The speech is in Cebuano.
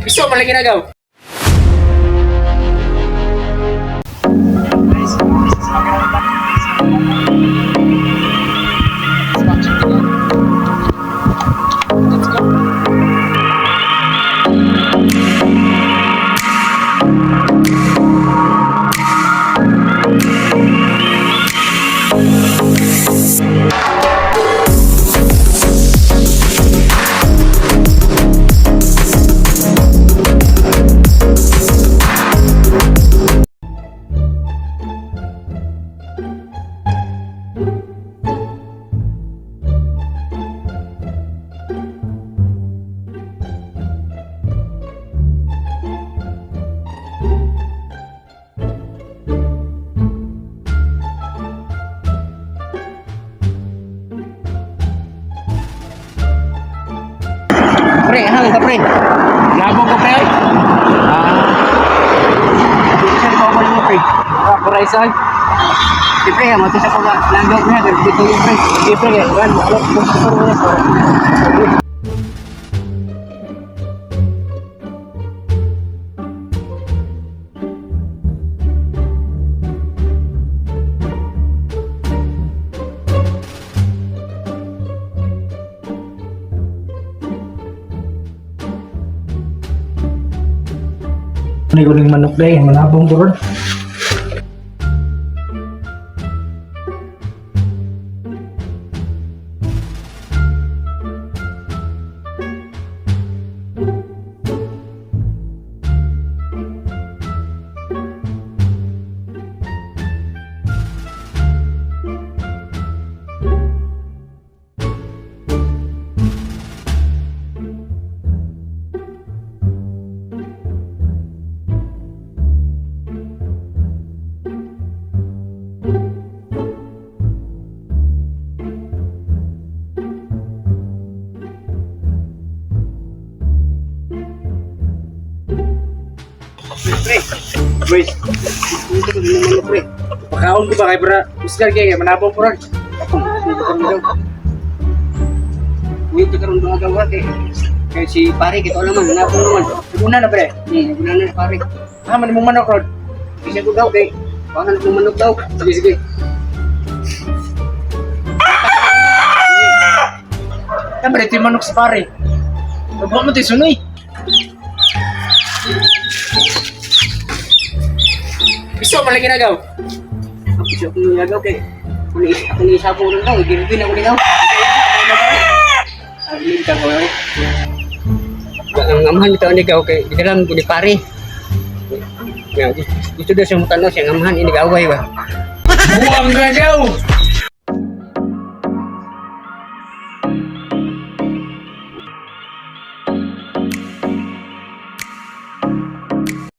Gusto mo lagi nagaw. Let's go. Pre, hangin ka pre. Labo ko pre. Ah. Saan pa ako mo pre? Ah, kuray. Si pre, mo sa ko langgok niya dito yung pre. Sige pre, kay Juan, alam ko sa kuray. Ano yung manok day, manabong ko ron. Pre, Wait, dito ko yung manok pre. pakaon ko ba kay bra? Usgar kay manabong ko ron. Dito kami daw. Dito karon mga gawa kay kay si pare kito naman, na naman. Una na pre. Guna na pare. Ah, man mong manok ron. Bisa ko daw kay paano ng manok daw. Sige, sige. Tama ito yung manok sa pare. Huwag mo ito sunoy. Gusto mo lagi nagaw. Ako siya kung nilagaw kay kung ako ni isa po lang daw, gilipin ako ni daw. Ay, ka ko. Ang amahan bitaw ni gaw kay gidalam ko ni pare. Ya, gusto daw siya mutanaw siya ang amahan ini gaway ba. Buang ka daw!